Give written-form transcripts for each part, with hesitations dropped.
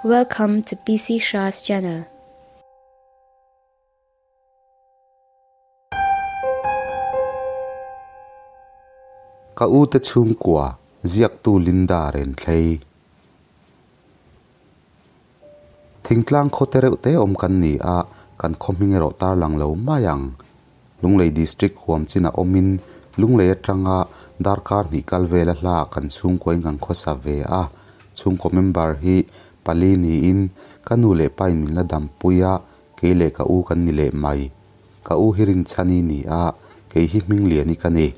Welcome to PC Shah's channel. Ka u te chhungkua ziaktu Linda Renthlei. Thingtlang khaw te reuh te awm kan ni a, kan khaw hming erawh tarlang lo mai ang. Lunglei District huam chin a awmin Lunglei atanga darkar hnih kal vela hla kan chhungkuain kan khawsa ve a. Chhungkaw member hi pali niin ka nu leh pain min la dampui a, kei leh ka u kan ni leh mai. Ka u hi Rinchhani ni a, kei hi Hmingliani ka ni.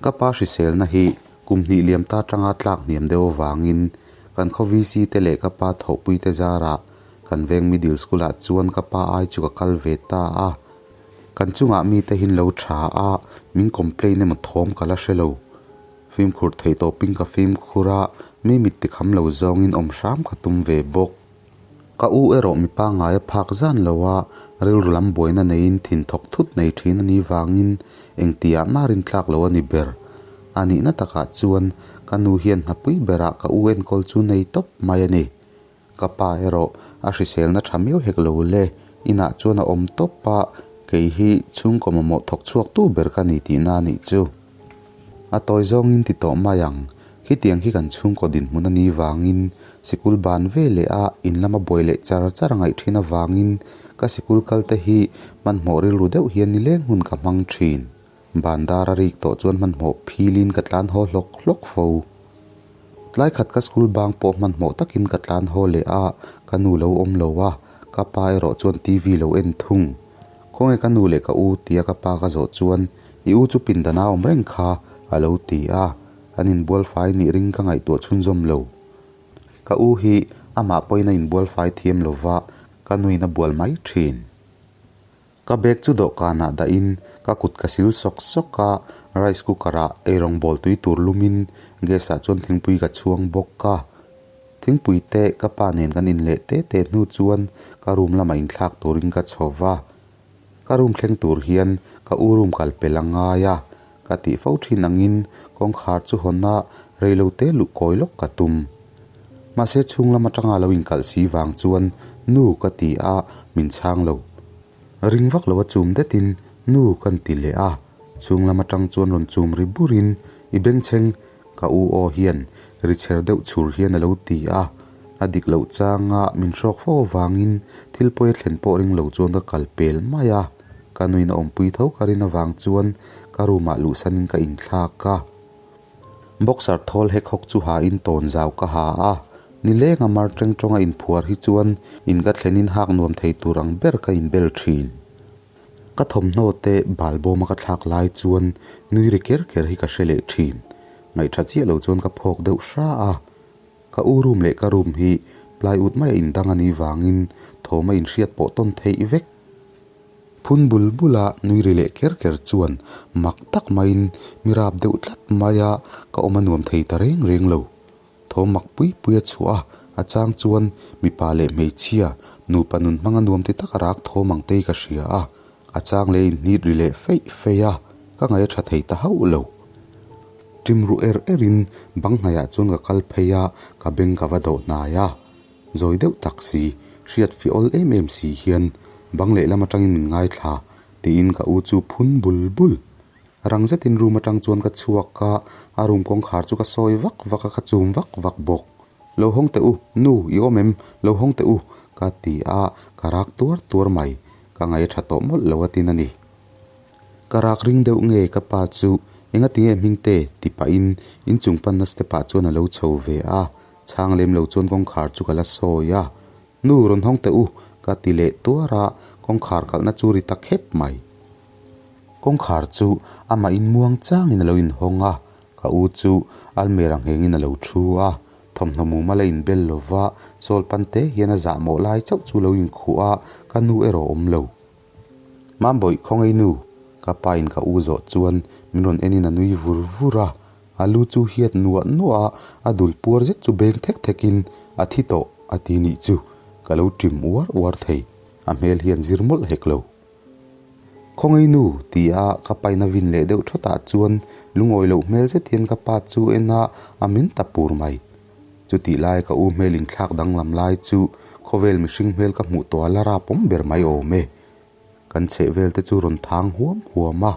Ka pa hriselna hi kum hnih liam ta atanga tlak hniam deuh avangin kan khaw VC te leh ka pa thawhpui te zarah kan veng middle school ah chuan ka pa ai chu ka kal ve ta a. Kan chungah mite hin lo tha a, min complain emaw thawm ka la hre lo. Fimkhur theih tawpin ka fimkhur a, mi mit tikham lo zawngin awm hram ka tum ve bawk. Ka u erawh mi pangngai a phak zan lo a, rilru lam buaina neiin thin thawk thut nei thin a nih vangin engtiah mah rintlak lo a ni ber. A nihna takah chuan ka nu hian hnapui berah ka u enkawl chu nei tawp mai a ni. Ka pa erawh a hriselna tha miau hek lo le, inah chuan a awm tawp a, kei hi chhungkaw mamawh thawk chhuak tu ber ka ni tihna a nih chu. A tawi zawngin ti tawh mai ang, khitiang khi kan chhungkaw dinhmun a nih vangin sikul ban ve leh a in lama buai leh char char a ngaih thin avangin ka sikul kal te hi hmanhmawh rilru deuh hian nileng hun ka hmang thin. Bandar a rik tawh chuan hmanhmawh philin ka tlan haw hlawk hlawk fo. Tlai khat ka school bang pawh hmanhmawh takin ka tlan haw leh a, ka nu lo awm lo a, ka pa erawh chuan TV lo en thung. Khawnge ka nu leh ka u tia ka pa ka zawh chuan i u chu pindan a awm reng kha a lo ti a, an inbual fai nih ring ka ngaihtuah chhunzawm lo. Ka u hi amah pawhin a inbual fai thiam lo va, ka nuin a bual mai thin. Ka bag chu dawhkanah dahin ka kut ka sil sawk sawk a, rice cooker ah eirawng bawl tui tur lumin gas ah chuan thingpui ka chhuang bawk a. Thingpui te ka pa nen kan in leh te te hnu chuan ka room lamah inthlak turin ka chho va. Ka room thleng tur hian ka u room kal pel a ngai a, ka tih fo thin angin kawngkhar chu hawn a reilo te luh kawi lawk ka tum. Mahse chhung lam atanga lo inkalh si vang chuan nu ka ti a, min chhang lo. Ring vak lo a chum detin nu kan ti leh a, chhung lam atang chuan rawn chum ri burin i bengchheng ka u aw hian ri chher deuh chhur hian a lo ti a, a dik loh changa min hrawk fo avangin thil pawi a thlen pawh ring lo chuan ka kal pel mai a, ka nuin a awmpui tho ka rin avang chuan ka room ah luhsanin ka inthlak a. Boxer thawl hek hawk chu ha in tawn zau ka ha a, nileng a mar teng tawng a inphuar hi chuan in ka thlen in hak nuam thei tur ang ber ka inbel thin. Ka thawmhnaw te bal bawm a ka thlak lai chuan nui ri ker ker hi ka hre leh thin. Ngaihṭha chiah lo chuan ka phawk deuh hra a. Ka u room leh ka room hi plywood mai a indang a nih vangin thawm a inhriat pawh tawn theih vek. Phun bul bula nui ri leh ker ker chuan mak tak maiin mi rap deuh tlat mai a, ka awm a nuam thei ta reng reng lo. Thawm mak pui pui a chhuah a, a chang chuan mipa leh hmeichhia, nupa nun hmanga nuam ti taka rak thawm ang tei ka hria a, a chang leh inhnit ri leh feih feih a, ka ngaih a tha thei ta hauh lo. Ṭim ruh er erin bang hnaiah chuan ka kal phei a, ka beng ka va dawh hnai a. Zawi deuh tak si, hriat fi awl em em si hian bang lehlam atangin min ngaithla tiin ka u chu phun bul bul. Rang zetin room atang chuan ka chhuak a, a room kawngkhar chu ka sawi vak vak a, ka chum vak vak bawk. Lo hawng teh u, nu i awm em? Lo hawng teh u ka ti a, ka rak tuar tuar mai. Ka ngaih a tha tawh mawlh lo a tin a ni. Ka rak ring deuh nge ka pa chu engati nge hming te ti pahin inchung panna step ah chuan a lo chho ve a, Chhang lem lo chuan kawngkhar chu ka la sawi a, Nu rawn hawng teh u, ka ti leh tuar a, kawngkhar kalhna chu ri ta khep mai. Kawngkhar chu amah in muang changin a lo inhawng a, ka u chu almera nghengin a lo thu a, thawmhnaw mum a la inbel lo va, sawl pan te hian a zahmawh lai chauh chu lo inkhuh a, ka nu erawh awm lo. Mambawih khawngaih nu, ka pa in ka u zawh chuan min rawn en in a nui vur vur a, a lu chu hiat nuah nuah a, a dul puar zet chu beng thek thek in a thi tawh a ti nih chu ka lo ṭim uar uar thei, a hmel hian zir mawlh hek lo. Khawngaih nu ti a ka pa in a vin leh deuh thawt ah chuan lungawi loh hmel zet hian ka pa chu en a, a min ta pur mai. Chutih lai ka u hmel inthlak danglam lai chu khawvel mihring hmel ka hmuh tawh a la rapawm ber mai awm e. Kan chheh vel te chu rawn thang huam huam a,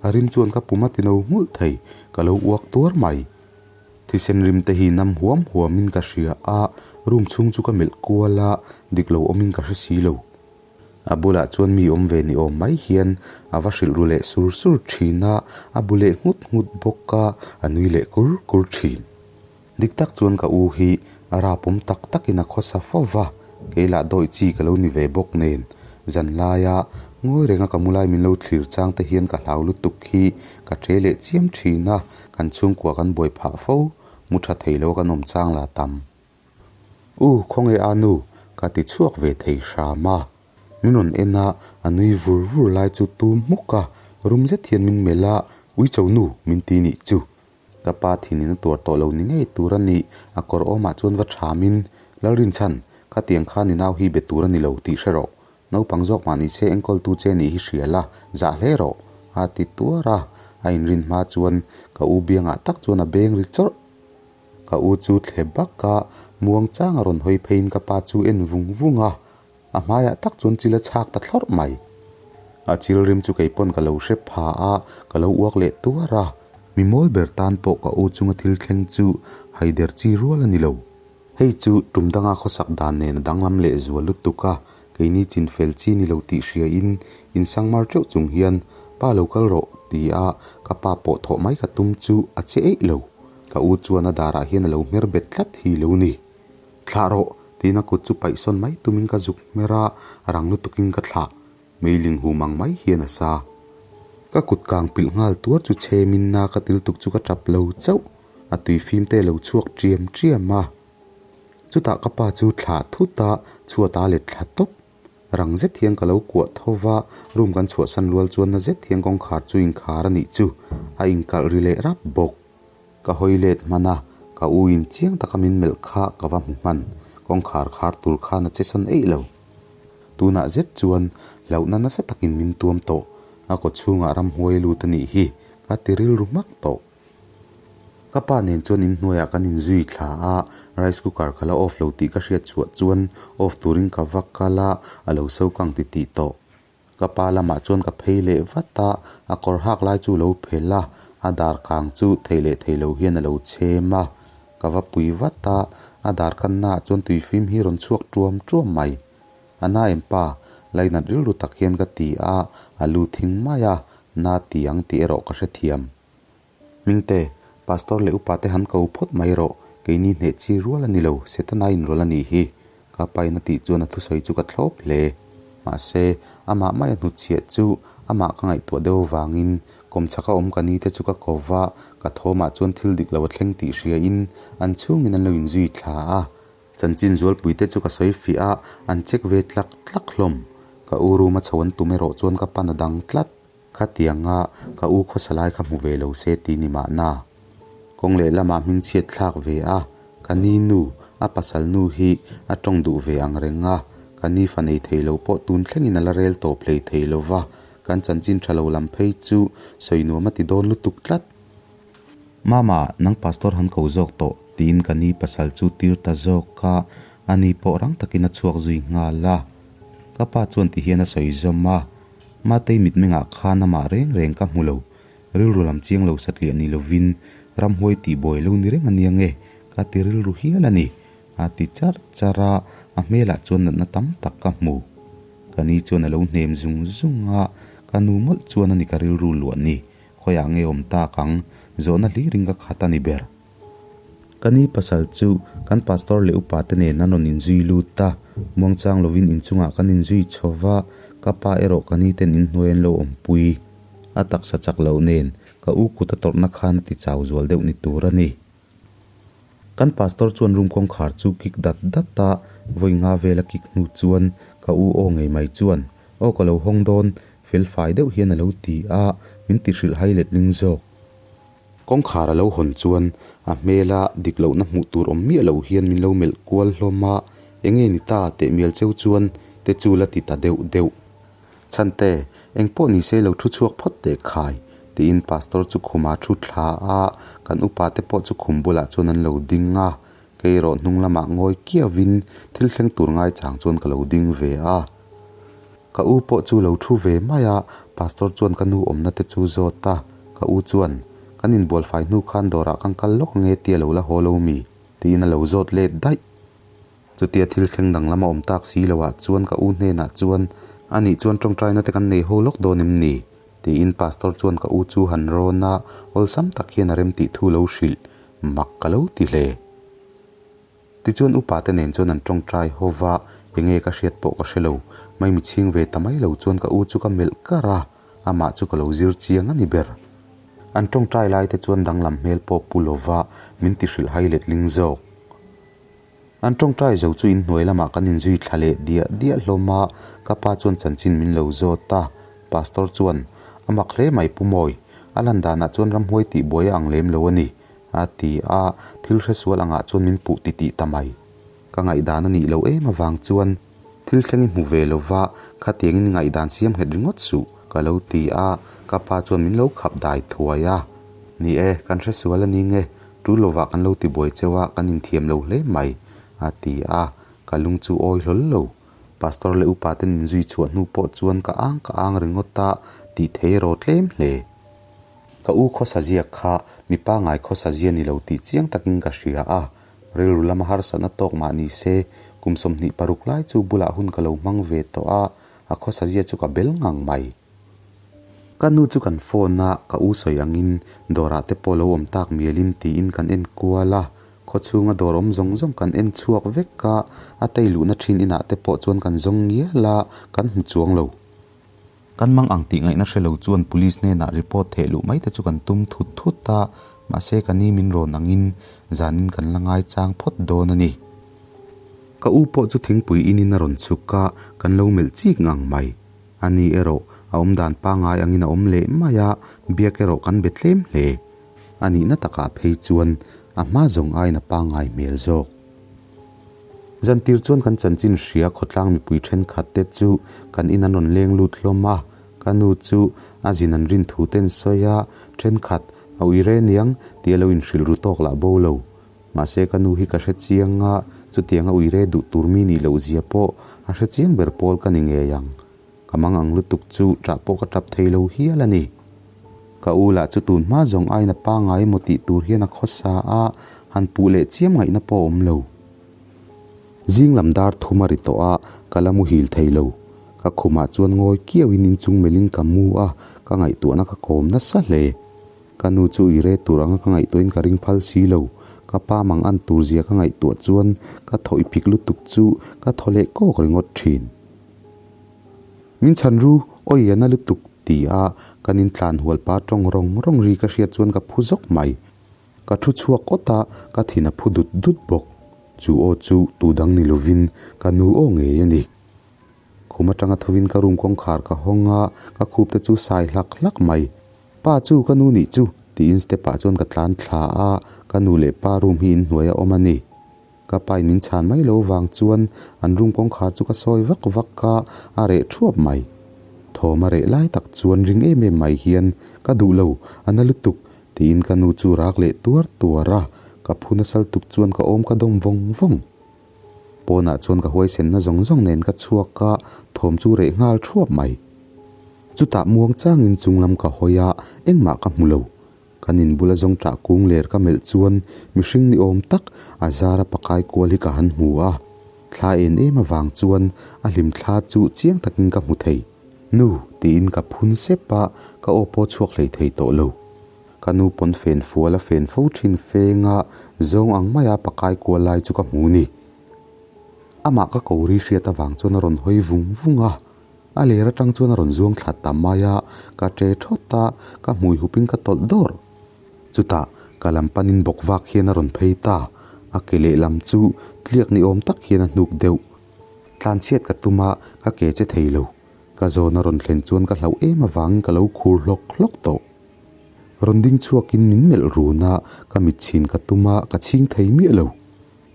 a rim chuan ka pum a ti no nghulh thei, ka lo uak tuar mai. Thisen rim te hi nam huam huam in ka hria a, room chhung chu ka melh kual a, dik lo awm in ka hre si lo. A bulah chuan mi awm ve ni awm mai hian a va hrilh ru leh sur sur thin a, a bu leh nghut nghut bawk a, a nui leh kur kur thin. Dik tak chuan ka u hi a rapawm tak takin a khawsa fo va, kei lah dawih chi ka lo ni ve bawk nen. Zan laia ngawi renga ka mu lai min lo thlir chang te hian ka hlau lutuk hi ka ṭe leh chiam thin a, kan chhungkua kan buai phah fo, mu ṭha thei lo kan awm chang la tam. U, khawnge a nu? ka ti chhuak ve thei hram a. Min rawn en a, a nui vur vur lai chu tum hmuk a, rum zet hian min melh a, Uicho nu, min ti nih chu. Ka pa thinin a tuar tawh lo ni ngei tur a nih, a kawr awmah chuan va thamin, Lalrinchhan, khatiang khan i nau hi be tur a ni lo tih hre rawh. Naupang zawk mah ni se enkawltu che nih hi hria la, zah hle rawh, a ti tuar a. A inrin hma chuan ka u biangah tak chuan a beng ri chawrh. Ka u chu thle bak a, muang chang a rawn hawi pheiin ka pa chu en vung vung a, a hmaiah tak chuan chil a chhak ta thlawrh mai. A chil rim chu kei pawn ka lo hre pha a, ka lo uak leh tuar a. Mi mawl ber tan pawh ka u chunga thil thleng chu haider chi rual a ni lo. Hei chu tum danga khawsak dan nen a danglam leh zual lutuk a, keini chin fel chi ni lo tih hria in insangmar teuh chung hian Pa lo kal rawh ti a ka pa pawh thawh mai ka tum chu a che eih lo. Ka u chuan a darah hian a lo hmer bet tlat hi lo ni. Thlah rawh tiin a kut chu paihsawn mai tumin ka zuk hmer a, rang lutukin ka thlah. Meiling hum ang mai hian a sa. Ka kut kang pilh nghal tuar chu chhemin na ka til tuk chu ka tap lo chauh. A tui fim te lo chhuak ṭiam ṭiam a. Chutah ka pa chu thlah thut a, chhuat a let thla tawp. Rang zet hian ka lo kuah tho va, room kan chhuahsan rual chuan na zet hian kawngkhar chu inkhar a nih chu a inkalh ri leh rap bawk. Ka hawi let hman a, ka u in chiang taka min melh kha ka va hmu hman, kawngkhar khar tur khan a che sawn eih lo. Tunah zet chuan hlauhna nasa takin min tuam tawh, a kaw chhungah ramhuai lut a nih hi ka ti rilru hmak tawh. Ka pa nen chuan inhnuaiah kan inzui thla a, rice cooker ka la off lo tih ka hriat chhuah chuan off turin ka va kal a, a lo so kang ti tih tawh. Ka pa lamah chuan ka phei leh vat a, a kawr hak lai chu lo phel a, a dar kang chu thei leh thei lo hian a lo chhem a. Ka va pui vat a, a dar kannaah chuan tui fim hi rawn chhuak tuam tuam mai. A na em pa, lainat rilru tak hian ka ti a, a lu thing mai a, na ti ang tih erawh ka hrethiam. Hmingte, Pastor leh upa te han ko phawt mai rawh, keini hneh chi rual a ni lo, Setana inrawlh a nih hi. Ka pain a tih chuan a thusawi chu ka thlawp hle. Mahse, amah mai a hnutchhiah chu amah ka ngaihtuah deuh avangin kawmchhaka awm ka ni te chu ka ko va, ka thawmah chuan thil dik lo a thleng tih hriain an chhungin an lo inzui thla a. Chanchin zualpui te chu ka sawi fiah a, an check ve tlak tlak hlawm. Ka u room a chho an tum erawh chuan ka pan a dang tlat. Khatianga ka u khawsa lai kha hmu ve lo se ti ni mahna. Kawng leh lamah hmingchhiat thlak ve a, ka ni nu, a pasal nu hi a tawng duh ve ang reng a, ka ni fa nei thei lo pawh tun thlengin a la rel tawp hlei thei lo va, kan chanchin tha lo lam phei chu sawi nuam a ti dawn lutuk tlat. Mama, nang pastor han ko zawk tawh, tiin ka ni pasal chu tir ta zawk a, a ni pawh rang takin a chhuak zui nghal a. Ka pa chuan ti hian a sawi zawm a. Matei mitmengah khan amah reng reng ka hmu lo. Rilru lam chiang lo satliah ni lovin ramhuai tih buai lo ni reng a nia nge ka ti rilru hial a ni. A ti charh charh a, a hmelah chuan natna tam tak ka hmu. Ka ni chuan a lo hnem zung zung a, ka nu mawlh chuan a ni ka rilru luah ni. Khawiah nge awm tak ang? Zawhna hlirin ka khat a ni ber. Ka ni pasal chu kan pastor leh upa te nen an rawn inzui lut a, muangchang lovin inchungah kan inzui chho va, ka pa erawh ka ni ten inhnuai an lo awmpui. A taksa chak loh nen ka u kut a tawrhna khan a ti chau zual deuh ni tur a ni. Kan pastor chuan room kawngkhar chu kik dat dat a, vawi nga vel a kik hnu chuan ka u aw ngei mai chuan, Aw ka lo hawng dawn, fel fai deuh hian a lo ti a, min ti hrilh hai letling zawk. Kawngkhar a lo hawn chuan a hmela dik lohna hmuh tur awm miah lo hian min lo melh kual hlawm a, enge ni ta teh mial cheu chuan te chu la ti ta deuh deuh. Chhante, eng pawh ni se lo thu chhuak phawt teh khai, tiin pastor chu khuma thu thla a, kan upa te pawh chu khum bulah chuan an lo ding a. Kei erawh hnung lamah ngawi kiauin thil thleng tur ngaichang chuan ka lo ding ve a. Ka u pawh chu lo thu ve mai a, Pastor chuan ka nu awmna te chu zawt a, ka u chuan, Kan inbual fai hnu khan dawrah kan kal lawk ange tia lo la haw lo mi? tiin a lo zawt let daih. Chutia thil thleng danglam a awm tak si loah chuan ka u hnenah chuan, Anih chuan tawngtaina te kan nei ho lawk dawn em ni? tiin Pastor chuan ka u chu han rawn a, awlsam tak hian a remtih thu lo hrilh mak ka lo ti hle. Tichuan upa te nen chuan an tawngtai ho va, enge ka hriat pawh ka hre lo. Mai mi chhing ve ta mai lo chuan ka u chu ka melh kar a, amah chu ka lo zir chiang a ni ber. An tawngtai lai te chuan danglam hmel pawh pu lo va, min ti hrilh hai letling zawk. An tawngtai zo chu inhnuai lamah kan inzui thla leh diah diah hlawm a, ka pa chuan chanchin min lo zawt a. Pastor chuan, A mak hle mai Pu Mawi, a lan danah chuan ramhuai tihbuai a ang lem lo a ni. A ti a, thil hresual angah chuan min puh titih ta mai. Ka ngaihdan a nih loh em avang chuan thil thleng i hmu ve lo va, khatiangin i ngaihdan siam nghet ringawt suh, ka lo ti a, ka pa chuan min lo khap dai thuai a. Ni e, kan hresual a ni nge, tul lovah kan lo ti buai cheu a, kan inthiam lo hle mai, a ti a, ka lung chu awi hlawl lo. Pastor leh upa ten min zui chhuah hnu pawh chuan ka ang ka ang ringawt a, tih thei erawh tlem hle. Ka u khawsa ziak kha mi pangai khawsa zia ni lo tih chiang takin ka hria a, rilru lama harsatna tawk mah ni se, kum 26 lai chu bulah hun ka lo hmang ve tawh a, a khawsa zia chu ka bel ngang mai. Ka nu chu kan phone a, ka u sawi angin dawrah te pawh lo awm tak mialin tiin kan en kual a, khawchhunga dawr awm zawng zawng kan en chhuak vek a, a tei luhna thin inah te pawh chuan kan zawng ngial a, kan hmu chuang lo. Kan mang ang tih ngaihna hre lo chuan police hnenah report theh luh mai te chu kan tum thut thut a, mahse ka ni min rawn angin zanin kan la ngaichang phawt dawn a ni. Ka u pawh chu thingpui inin a rawn chhuk a, kan lo melh chik ngang mai. A ni erawh a awm dan pangngai angin a awm leh mai a, biak erawh kan be tlem hle. A nihna takah phei chuan a hma zawng aiin a pangngai hmel zawk. Zantir chuan kan chanchin hria khawtlang mipui thenkhat te chu kan in an rawn leng lut hlawm a, ka nu chu a zin an rin thu te an sawi a, thenkhat a ui re niang tih a lo inhrilh ru tawk lah bo lo. Mahse ka nu hi ka hre chiang a, chutiang a ui re duh tur mi nih loh zia pawh a hre chiang ber pawl ka ni ngei ang. Ka mang ang lutuk chu ṭah pawh ka ṭap thei lo hial a ni. Ka u lah chu tun hma zawng aiin a pangngai emaw tih tur hian a khawsa a, han puh leh chiam ngaihna pawh a awm lo. Zing lam dar thum a ri tawh a, ka la muhil thei lo. Ka khumah chuan ngawi kiauin inchung melhin ka mu a, ka ngaihtuahna ka kawm nasa hle. Ka nu chu i re tur anga ka ngaihtuahin ka ring phal si lo. Ka pa mang an tur zia ka ngaihtuah chuan ka thaw i phik lutuk chu ka thaw leh kawk ringawt thin. Min chhan ru, awi a na lutuk, ti a kan intlan hual pa tawng rawng rawng ri ka hriat chuan ka phu zawk mai. Ka thu chhuak awt a, ka thin a phu dut dut bawk. Chu aw chu tu dang ni lovin ka nu aw ngei a ni. Khum atanga thovin ka room kawngkhar ka hawng a, ka khup te chu sai hlak hlak mai. Pa chu ka nu nih chu, tiin step ah chuan ka tlan thla a, ka nu leh pa room hi inhnuai a awm a ni. Ka pa in min chhan mai lo vang chuan an room kawngkhar chu ka sawi vak vak a, a reh thuap mai. Thawm a reh lai tak chuan ring em em mai hian ka duh lo, a na lutuk tiin ka nu chu rak leh tuar tuar a, ka phu nasal tuk chuan ka awm ka dawm vawng vawng. Pawnah chuan ka huaisenna zawng zawng nen ka chhuak a, thawm chu reh nghal thuap mai. Chutah muang changin chunglam ka hawi a, engmah ka hmu lo. Kan inbula zawngṭah kung ler ka melh chuan mihring ni awm tak a zara pakai kual hi ka han hmu a. Thla en em avang chuan a hlim thla chu chiang takin ka hmu thei. Nu! tiin ka phun sep a, ka aw pawh chhuak hlei thei tawh lo. Ka nu pawn fen fual a fen fo thin fenga zawng ang maia pakai kual lai chu ka hmu ni. Amah ka ko ri hriat avang chuan a rawn hawi vung vung a. A ler atang chuan a rawn zuang thla ta mai a, ka ṭe ṭhawt a, ka hmui hupin ka tawlh dawr. Chutah, ka lam panin bawk vak hian a rawn phei ta, a ke lehlam chu tliak ni awm tak hian a hnuk deuh. Tlanchhiat ka tum a, ka ke che thei lo. Ka zawn a rawn thlen chuan ka hlauh em avangin ka lo khur hlawk hlawk tawh. Rawn ding chhuakin min melh run a, ka mit chhin ka tum a, ka chhing thei miah lo.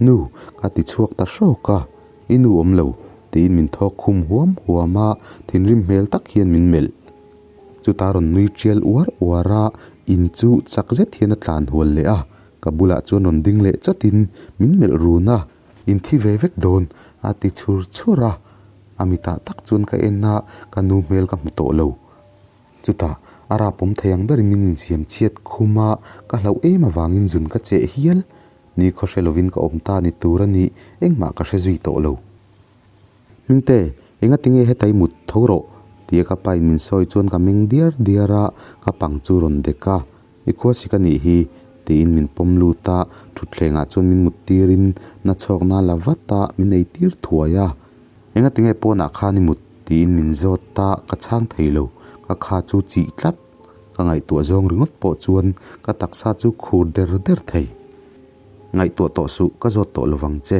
Nu, ka ti chhuak ta hrawk a, i nu awm lo, tiin min thawk khum huam huam a, thinrim hmel tak hian min melh. Chuta rawn nui tial uar uar a, in chu chak zet hian a tlan hual leh a. Ka bulah chuan rawn ding leh chawtin min melh run a, In thi ve vek dawn, a ti chhur chhur a. A mitah tak chuan ka en a, ka nu hmel ka hmu tawh lo. Chutah, a rapawm thei ang berin min insiam chhiat khum a, ka hlauh em avangin zun ka cheh hial. Ni khaw hre lovin ka awm ta ni tur a nih, engmah ka hre zui tawh lo. Hmingte, engati nge hetai mut tho rawh? tia ka pain min sawi chuan ka meng diar diar a, ka pang chu rawn dek a, I khua sik a nih hi, tiin min pawm lut a, thutthlengah chuan min mut tirin na chhawkna la vat a, min ei tir thuai a. Engati nge pawnah khan i mut? tiin min zawt a, ka chhang thei lo, ka kha chu chih tlat. Ka ngaihtuah zawng ringawt pawh chuan ka taksa chu khur der der thei. Ngaihtuah tawh suh, ka zawt tawh lovang che,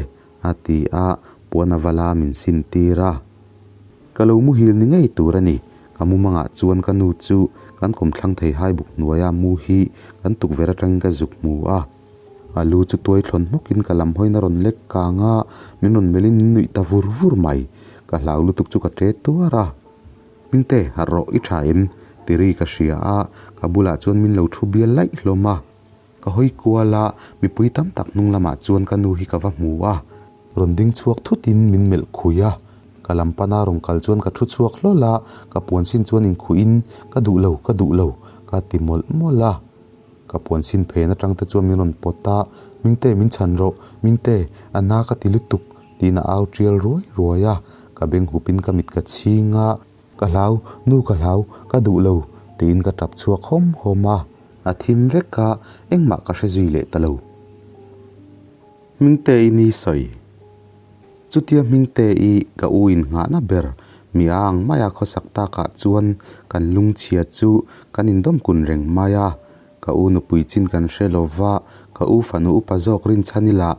a ti a, puan a vala min sin tir a. Ka lo muhil ni ngei tur a ni. Ka mumangah chuan ka nu chu kan kawmthlang thei hai buk hnuaia mu hi kan tukverh atangin ka zuk hmu a. A lu chu tuai thlawn hmawkin ka lam hawiin a rawn lek kang a, min rawn melhin min nuih ta vur vur mai. Ka hlau lutuk chu ka ṭe tuar a. Hmingte, harh rawh, i ṭha em? ti ri ka hria a, ka bulah chuan min lo ṭhu bial laih hlawm a. Ka hawi kual a, mipui tam tak hnung lamah chuan ka nu hi ka va hmu a. Rawn ding chhuak thutin min melh khui a, ka lam pana rawn kal chuan ka thu chhuak hlawl a, ka puan sin chuan inkhuhin ka duh lo, ka duh lo, ka ti mawlh mawlh a. Ka puan sin phen atang te chuan min rawn pawt a, Mingte min chhan rawh, Mingte, a na ka ti lutuk, tiin a au tial ruai ruai a, ka beng hupin ka mit ka chhing a. Ka hlau, nu ka hlau, ka duh lo, tiin ka tap chhuak hawm hawm a. A thim vek a, engmah ka hre zui leh ta lo. Hmingte i ni sawi. Chutia Hmingte i ka u in nghahna ber mi a ang mai a khawsak takah chuan kan lungchhia chu kan indawm kun reng mai a. Ka u nupui chin kan hre lo va, ka u fanu upa zawk rinchhan ila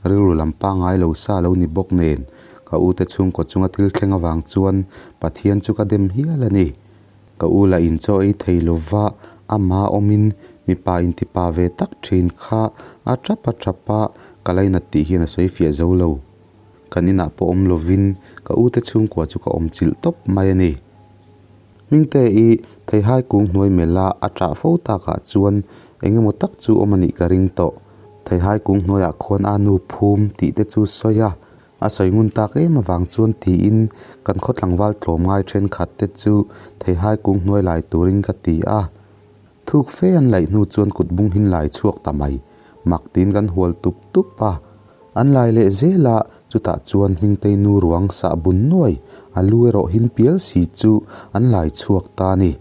rilru lam pangngai lo sa lo ni bawk nen, ka u te chhungkaw chunga thil thleng avang chuan Pathian chu ka dem hial a ni. Ka u la inchaw ei thei lo va, ama awmin mipa intipa ve tak thin kha a tap a tap a, ka lainat tih hian a sawi fiah zo lo. Kan inah pawh awm lovin ka u te chhungkua chu ka awm chilh tawp mai a ni. Hmingte i theihai kung hnuai mela a ṭah fo takah chuan eng emaw tak chu awm a nih ka ring tawh. Theihai kung hnuaiah khuan a nu phum tih te chu sawi a, a sawi ngun tak em avang chuan tiin kan khaw tlangval tlawmngai thenkhat te chu theihai kung hnuai lai turin ka ti a. Thuk fe an laih hnu chuan kut bung hin lai chhuak ta mai. Mak tiin kan hual tup tup a. An lai leh zel a, chutah chuan Hmingtei nu ruang sah bun nuai, a lu erawh him pial si chu an lai chhuak ta a ni.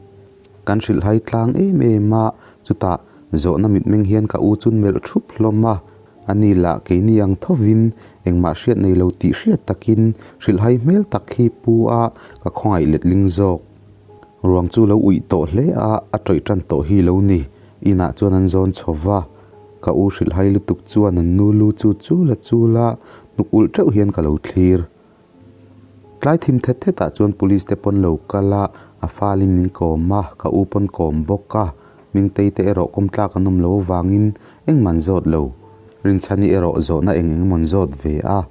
Kan hrilhhai tlang em em a, chutah zawhna mitmeng hian ka u chun melh thup hlawm a. Ani lah keini ang thovin engmah hriat nei lo tih hriat takin hrilhhai hmel tak hi pu a, ka khawngaih letling zawk. Ruang chu lo uih tawh hle a, a tawih tan tawh hi lo ni. Inah chuan an zawn chho va, ka u hrilhhai lutuk chuan an nu lu chu chul a chul a, hnuk ulh teuh hian ka lo thlir. Tlai thim thet thetah chuan police te pawn lo kal a, a falin min kawm a, ka u pawn kawm bawk a, Mingtei te erawh kawmtlak an awm lo avangin engmah an zawt lo. Rinchhani erawh zawhna eng eng emaw an zawt ve a.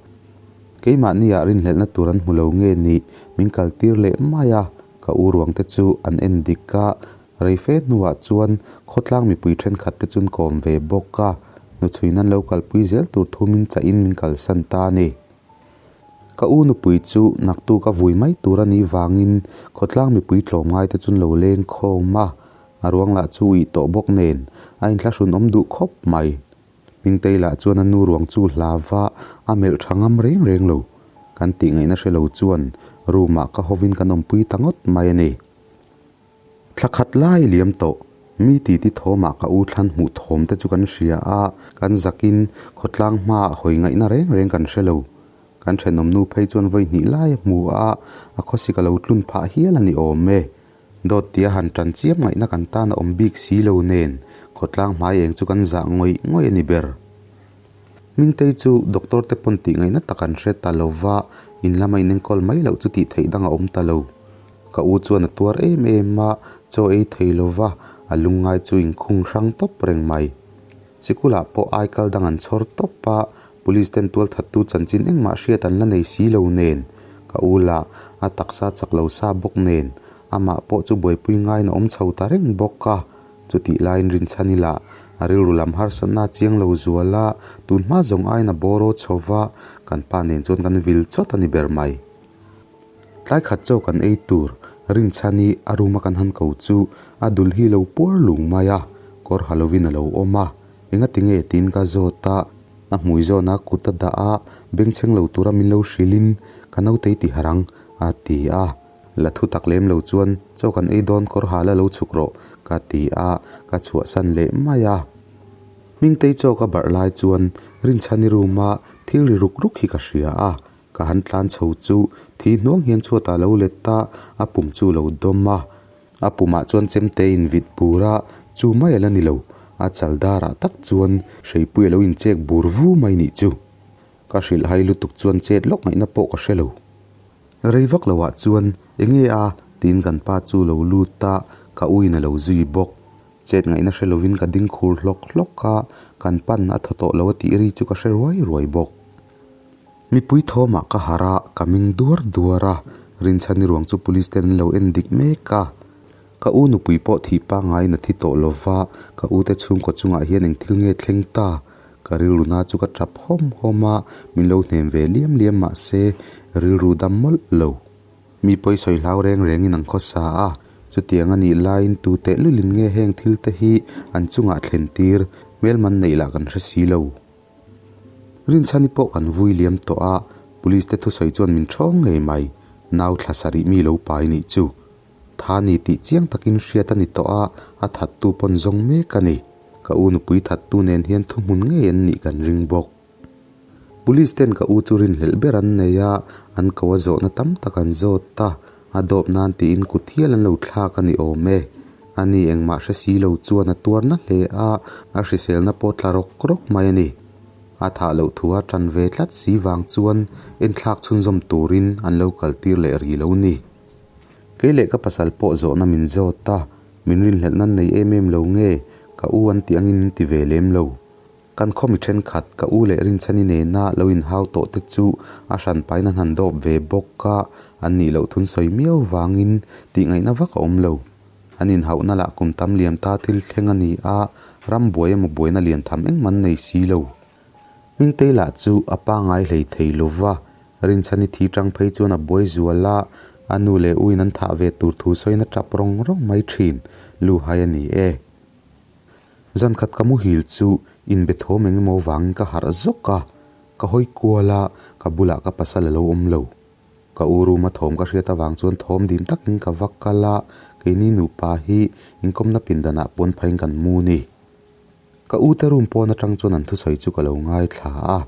Keimahniah rinhlelhna tur an hmu lo nge nih min kaltir leh mai a, ka u ruangte chu an en dik a, rei fe hnuah chuan khawtlang mipui thenkhat te chuan kawm ve bawk a, hnuchhuiin an lo kalpui zel tur thu min chahin min kalsan ta a ni. Ka u nupui chu naktuk a vui mai tur a nih vangin khawtlang mipui tlawmngai te chuan lo leng khawm a, a ruang lah chu uih tawh bawk nen a inthlahrun awm duh khawp mai. Hmingtei lah chuan a nu ruang chu hla va a melh tha ngam reng reng lo. Kan tih ngaihna hre lo chuan room ah ka hovin kan awmpui ta ngawt mai a ni. Thla khat lai liam tawh, mi titi thawmah ka u thlan hmuh thawm te chu kan hria a, kan zakin khawtlang hmaah hawi ngaihna reng reng kan hre lo. Kan thenawmnu phei chuan vawi hnih lai a hmu a, a khawsik a lo tlun phah hial a ni awm e. Dawt tia han tan chiam ngaihna kan tan a awm bik si lo nen, khawtlang hmai eng chu kan zah ngawih ngawih a ni ber. Hmingtei chu doctor te pawn tih ngaihna tak an hre ta lo va, in lama in enkawl mai loh chu tih theih dang a awm ta lo. Ka u chuan a tuar em em a, chaw ei thei lo va, a lungngai chu inkhung hrang tawp reng mai. Sikulah pawh aikal dang an chhawr tawp a, Police ten tualthattu chanchin engmah hriat an la nei si lo nen, ka u lah a taksa chak lo sa bawk nen, amah pawh chu buaipui ngaiin a awm chho ta reng bawk a. Chutih laiin rinchhan ila a rilru lam harsatna a chiang lo zual a, tun hma zawng aiin a bawraw chho va, kan pa nen chuan kan vil chawt a ni ber mai. Tlai khat chaw kan ei tur rinchhan i a room a kan han ko chu a dul hi lo puar lung mai a, kawr ha lovin a lo awm a, engati nge tiin ka zawt a, a hmui zawna kut a dah a, bengchheng lo tura min lo hrilhin ka nautei ti harang a ti a. La thu tak lem lo chuan chaw kan ei dawn kawr hal a lo chhuk rawh ka ti a, ka chhuahsan leh mai a. Hmingtei chaw ka barh lai chuan Rinchhani room a thil ri ruk ruk hi ka hria a, ka han tlan chho chu thi hnuang hian chhuatah a lo let a, a pum chu a lo dawm a. A pumah chuan chemte in vit bur a, chu mai a la ni lo, a chal darah tak chuan hreipui a lo inchek bur vu mai nih chu. Ka hrilh hai lutuk chuan chet lawk ngaihna pawh ka hre lo. Rei vak lo ah chuan enge a tiin kan pa chu lo lut a, ka u in a lo zui bawk. Chet ngaihna hre lovin ka ding khur hlawk hlawk a, kan pan a thaw tawh lo a tih ri chu ka hre ruai ruai bawk. Mipui thawmah ka harh a, ka ming duar duar a, Rinchhani ruang chu police ten an lo en dik mek a. Ka u nupui pawh thih pangaiin a thi tawh lo va, ka u te chhungkaw chungah hian eng thil nge thleng ta? Ka rilru na chu ka tap hawm hawm a, min lo hnem ve liam liam mah se rilru dam mawlh lo. Mi pawi sawi hlau reng rengin an khawsa a, chutiang a nih laiin tu tehlulin nge heng thil te hi an chungah thlen tir, hmelman neih lah kan hre si lo. Rinchhani pawh kan vui liam tawh a, police te thusawi chuan min thawng ngei mai, nau thla sarih mi lo pai nih chu. Tha ni tih chiang takin hriat a ni tawh a, a thattu pawn zawng mek a ni. Ka u nupui thattu nen hian thuhmun ngei an nih kan ring bawk. Police ten ka u chu rinhlelh ber an nei a, an ko a zawhna tam tak an zawt a, a dawp nan tiin kut hial an lo thlak a ni awm e. Ani engmah hre si lo chuan a tuar na hle a, a hriselna pawh tla rawk rawk mai a ni. A thah loh thu a tan ve tlat si vang chuan enthlak chhunzawm turin an lo kaltir leh ri lo ni. Kei leh ka pasal pawh zawhna min zawt a, min rinhlelh nan nei em em lo nge, ka u an tih angin min ti ve lem lo. Kan khaw mi thenkhat, ka u leh Rinchhani nena lo inhau tawh te chu a hran pain an han dawp ve bawk a, an nih loh thun sawi miau vangin tih ngaihna vak a awm lo. An inhauhna lah kum tam liam ta thil thleng a ni a, ram buai emaw buaina lian tham engmah an nei si lo. Hmingtei lah chu a pangai hlei thei lo va, Rinchhani thi tang phei chuan a buai zual a, a nu leh uin an thah ve tur thu sawiin a tap rawng rawng mai thin, lu hai a ni e. Zan khat ka muhil chu inbe thawm eng emaw vangin ka harh zawk a, ka hawi kual a, ka bulah ka pasal a lo awm lo. Ka u room a thawm ka hriat avang chuan thawm dim takin ka va kal a, keini nupa hi inkawmna pindanah pawn phaiin kan mu ni. Ka u te room pawn atang chuan an thusawi chu ka lo ngaithla a,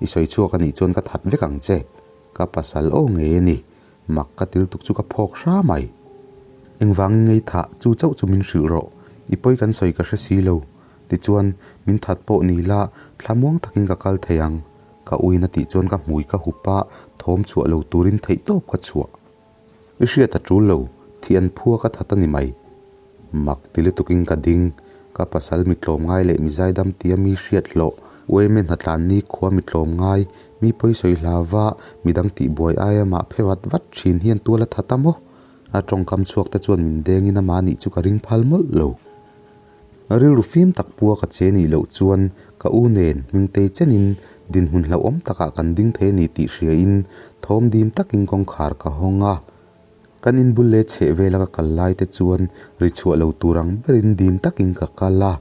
I sawi chhuak a nih chuan ka that vek ang che, ka pasal aw ngei a ni, mak ka til tuk chu ka phawk hra mai. Engvangin ngei thah chu chauh chu min hrilh rawh, i pawi kan sawi ka hre si lo, tichuan min that pawh ni la thlamuang takin ka kal thei ang, ka uin a tih chuan ka hmui ka hup a, thawm chhuah lo turin theihtawp ka chhuah. I hriat a tul lo, thih an phua ka that a ni mai. Mak ti lutukin ka ding, ka pasal mi tlawm ngai leh mi zaidam tia mi hriat hlawh, uaime hnatlan ni khua mi tlawm ngai, mi pawi sawi hlava midang tih buai aia mah phe vat vat thin hian tual a that a maw? A tawngkam chhuak te chuan min dengin amah nih chu ka ring phal mawlh lo. Rilru fim tak pua ka che nih loh chuan ka u nen Hmingtei chenin dinhmun hlauhawm takah kan ding thei a ni tih hriain thawm dim takin kawngkhar ka hawng a. Kan inbul leh chheh vela ka kal lai te chuan ri chhuah lo tur ang berin dim takin ka kal a.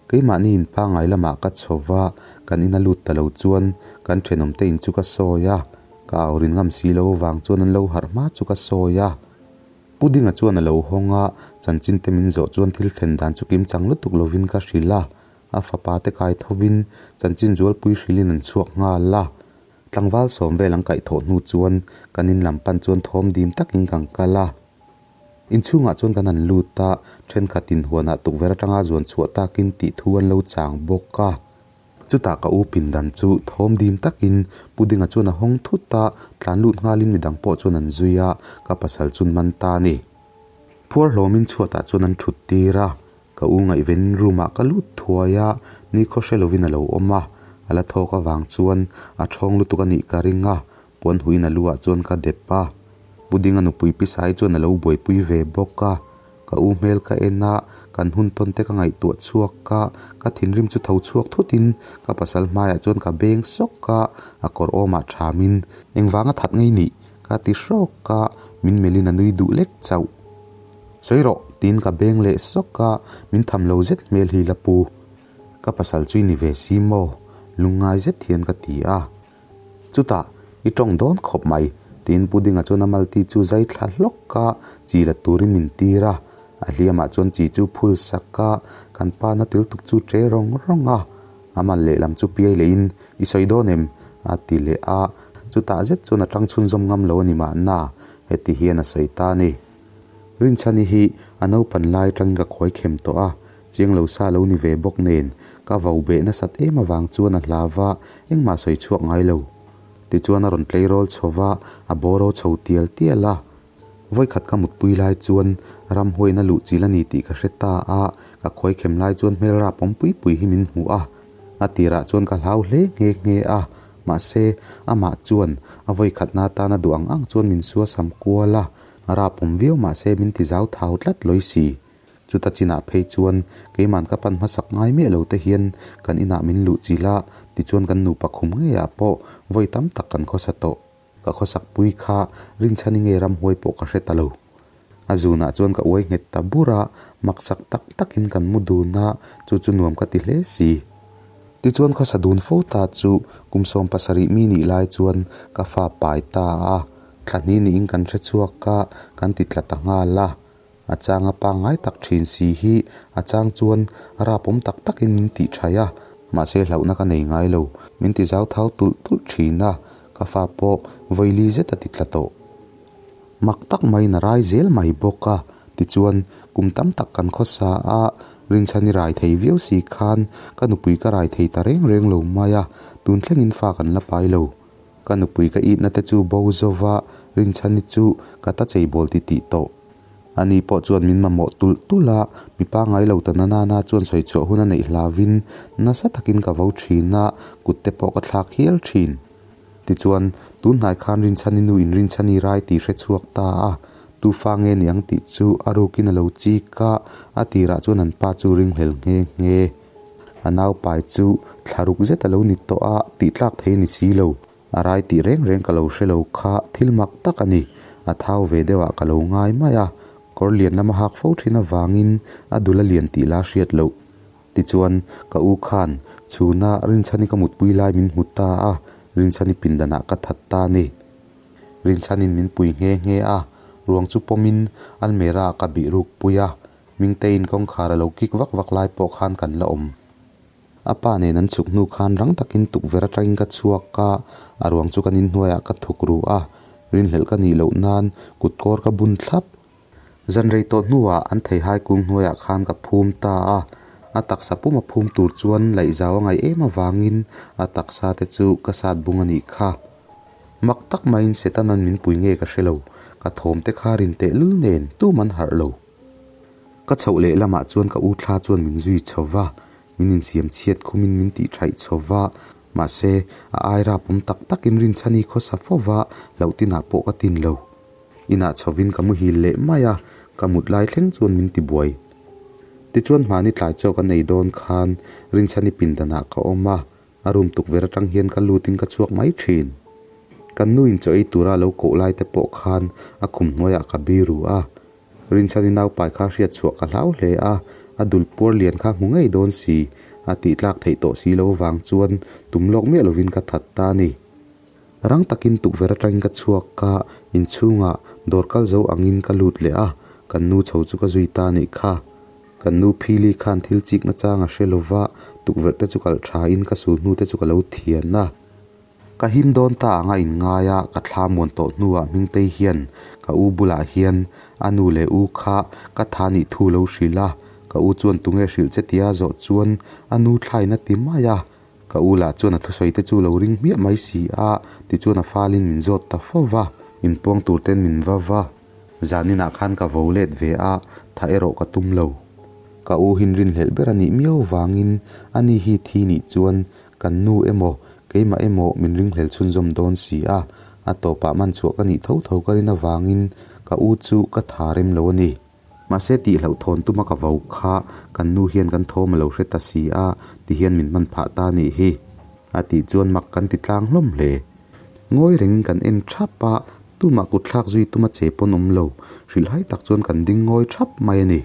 Keimahni in pangngai lamah ka chho va, kan in a lut ta lo chuan kan thenawmte in chu ka sawi a, ka au rin ngam si lo avang chuan an lo harh hma chu ka sawi a. Pu Dinga chuan a lo hawng a, chanchin te min zawh chuan thil thlen dan chu kim chang lutuk lovin ka hrilh a, a fapa te kai thovin chanchin zualpui hrilhin an chhuak nghal a. Tlangval sawm vel an kaih thawh hnu chuan kan in lam pan chuan thawm dim takin kan kal a. Inchhungah chuan kan han lut a, thenkhat inhuanah tukverh atanga zuan chhuah takin tih thu an lo chang bawk a. Chutah ka u pindan chu thawm dim takin Pu Dinga chuan a hawng thut a, tlan lut nghalin midang pawh chuan an zui a, ka pasal chun man ta a ni. Phuar hlawmin chhuatah chuan an thut tir a, ka u ngaihven room ah ka lut thuai a, nikhaw hre lovin a lo awm a, a la thawk avang chuan a thawng lutuk a nih ka ring a, puan huiin a lu ah chuan ka dep a. Pu Dinga nupui Pisai chuan a lo buaipui ve bawk a. Ka u hmel ka en a, kan hun tawn te ka ngaihtuah chhuak a, ka thinrim chu tho chhuak thut in ka pasal hmaiah chuan ka beng sawk a, a kawr awmah tham in engvanga that ngei nih ka ti hrawk a, min melh in a nui duh lek chauh. Sawi rawh tiin ka beng leh sawk a, min tham lo zet hmel hi la pu. Ka pasal chu i ni ve si maw? Lungngai zet hian ka ti a. Chutah, I tawng dawn khawp mai, tiin Pu Dinga chuan a malti chu zai thla hlawk a, chi la turin min tir a. A hliamah chuan chi chu phul sak a, kan pa na til tuk chu che rawng rawng a. A mal lehlam chu piai lehin, I sawi dawn em? a ti leh a. Chutah zet chuan a tang chhunzawm ngam lo a ni mahna, heti hian a sawi ta a ni. Rinchhani hi a naupan lai atangin ka khawi khem tawh a, chiang lo sa lo ni ve bawk nen ka vo beh nasat em avang chuan a hlau va, engmah sawi chhuak ngai lo. Tichuan a rawn tleirawl chho va, a bawro chho tial tial a. Vawikhat ka mutpui lai chuan ramhuain a luh chil a ni tih ka hre ta a, ka khawi khem lai chuan hmel rap awm pui pui hi min hmuh a. A tirah chuan ka hlau hle nghe nghe a, mahse amah chuan a vawikhatna atana duh ang ang chuan min suasam kual a, A rap awm viau mah se min ti zau thau tlat lawi si. Chuta chinah phei chuan keiman ka pan hmasak ngai miah lo te hian kan inah min luh chilh a, tichuan kan nupa khum ngeiah pawh vawi tam tak kan khawsa tawh. Ka khawsak pui kha rinchhani nge ramhuai pawh ka hre ta lo. A zunah chuan ka uai nghet ta bur a, maksak tak takin kan mu dun a, chu chu nuam ka ti hle si. Tichuan khawsa dun fo ta chu kum 70 mi nih lai chuan ka fa pai ta a. Thla hnih niin kan hre chhuak a, kan ti tla ta nghal a. A chang a pangngai tak thin si hi a chang chuan rapawm tak takin min tih thaih a, mahse hlauhna ka nei ngai lo. Min ti zau thau tulh tulh thin a, ka fa pawh vawili zet a ti tla tawh. Mak tak maiin a rai zel mai bawk a, tichuan kum tam tak kan khawsa a, rinchhan i rai thei viau si khan ka nupui ka rai thei ta reng reng lo mai a, tun thlengin fa kan la pai lo. Ka nupui ka itna te chu bo zova rinchhani chu ka ta cheibawl ti tih tawh. Ani pawh chuan min mamawh tulh tulh a, mi pangngai lo ta na nana chuan sawi chhuah hun a neih hlavin nasa takin ka vo thin a, kut te pawh ka thlak hial thin. Tichuan, tun hnai khan rinchhani nu in rinchhani rai tih hre chhuak ta a, tu fa nge niang tih chu a rukin a lo chik a, a tirah chuan an pa chu ringhlel nghe nghe. A naupai chu thla ruk zet a lo ni tawh a, tih tlak thei a ni si lo. A rai tih reng reng ka lo hre lo kha thil mak tak a ni. A thau ve deuhah ka lo ngai mai a, kawr lian lama hak fo thin avangin a dul a lian tih la hriat loh. Tichuan, ka u khan chhuna Rinchhani ka mutpui lai min hmu ta a, Rinchhani pindanah ka that ta a ni. Rinchhanin min pui nghe nghe a, ruang chu pawmin almera ah ka bih ruk pui a, Mingteiin kawngkhar a lo kik vak vak lai pawh khan kan la awm. A pa nen an chhuk hnu khan rang takin tukverh atangin ka chhuak a, a ruang chu kan inhnuaiah ka thuk ru a, rinhlelh ka nih loh nan kut kawr ka bun thlap. Zan rei tawh hnuah an theihai kung hnuaiah khan ka phum ta a, a taksa pum a phum tur chuan laihzau a ngaih em avangin a taksa te chu ka sat bung a nih kha. Mak tak maiin Setanan min pui nge ka hre lo, ka thawm te kha rin tehlul nen tum an harh lo. Ka chhoh leh lamah chuan ka u thla chuan min zui chho va, min insiam chhiat khumin min tih thaih chho va, mahse a ai rapawm tak takin rinchhani khawsa fo va, hlauh tinah pawh ka tin lo. Inah chhovin ka muhil leh mai a, ka mut lai thleng chuan min ti buai. Tichuan hmani tlai chaw ka nei dawn khan rinchhani pindanah ka awm a, A room tukverh atang hian ka lutin ka chhuak mai thin. Kan nu in chaw ei tura lo koh lai te pawh khan a khum hnuaiah ka biru a. Rinchhani naupai kha hriat chhuah ka hlau hle a, a dul puar lian kha hmu ngei dawn si, a tih tlak theih tawh si lo vang chuan tum lawk miah lovin ka that ta a ni. Rang takin tukverh atangin ka chhuak a, inchhungah dawr kal zo angin ka lut leh a, kan nu chho chu ka zui ta a nih kha. Kan nu Phili khan thil chik nachang a hre lova, tukverh te chu kalh tha in ka sul hnu te chu ka lo thian a. Ka him dawn ta anga inngai a, ka thla muan tawh hnuah Hmingtei hian ka u bulah hian a nu leh u kha ka tha nih thu lo hrilh a, ka u chuan tunge hrilh che tia zawh chuan a nu thlain a ti mai a. Ka u lah chuan a thusawi te chu lo ring hmiah mai si a, tichuan a falin min zawt ta fo va, inpuang tur ten min va va. Zaninah khan ka vo let ve a, tha erawh ka tum lo. Ka u hin rinhlelh ber a nih miau vangin ani hi thi nih chuan kan nu emaw keimah emaw min ringhlel chhunzawm dawn si a, a tawpah man chhuah ka nih tho tho ka rin avangin ka u chu ka tha rem lo a ni. Mahse tih hlauhthawn tuma ka vo kha kan nu hian kan thawm a lo hre ta si a, ti hian min hman phah ta nih hi. A tih chuan mak kan ti tlang hlawm hle. Ngawi rengin kan en thap a, tumah kutthlak zui tuma che pawn awm lo, hrilhhai tak chuan kan ding ngawi thap mai a ni.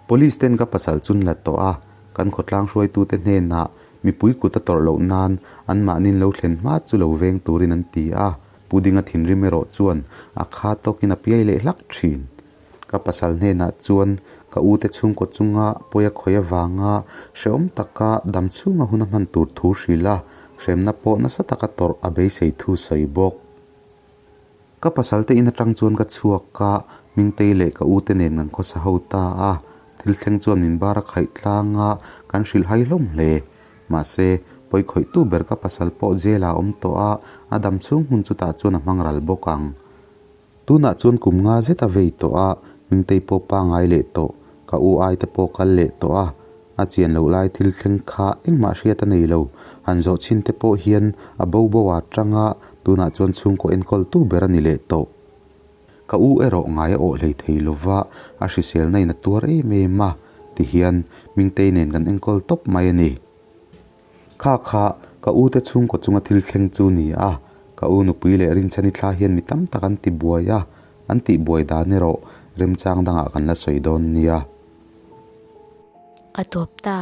Police ten ka pasal chun la tawh a, kan khawtlang hruaitute hnenah mipui kut a tawrh loh nan anmahnin lo thlen hma chu lo veng turin an ti a, Pudinga thinrim erawh chuan a kha tawkin a piai leh hlak thin. Ka pasal hnenah chuan ka ute chhungkaw chunga pawi a khawih avanga hrehawm taka dam chhunga hun a hman tur thu hrilh a, hremna pawh nasa taka tawrh a beisei thu sawi bawk. Ka pasal te in atang chuan ka chhuak a, Hmingtei leh ka ute nen kan khawsa ho ta a, thil thleng chuan min bar a khaih tlang a, kan hrilh hai hlawm hle. Mahse, pawi khawihtu ber ka pasal pawh jail ah a awm tawh a, a dam chhung hmun chutah chuan a hmang ral bawk ang. Tunah chuan kum nga zet a vei tawh a, Hmingtei pawh pangai leh tawh, ka u ai te pawh kal leh tawh a, a chian loh lai thil thleng kha engmah hriat a nei lo, han zawh chhin te pawh hian a bo bo a tang a, tunah chuan chhungkaw enkawl tu ber a ni leh tawh. Ka u erawh ngai a awh hlei thei lo va, a hriselna in a tuar em em a, ti hian Hmingtei nen kan enkawl tawp mai a ni. Kha kha ka u te chhungkaw chunga thil thleng chu ni a, ka u nupui leh Rinchhani thla hian mi tam tak an ti buai a, an tih buai dan erawh remchang dangah kan la sawi dawn nia. A tawp ta.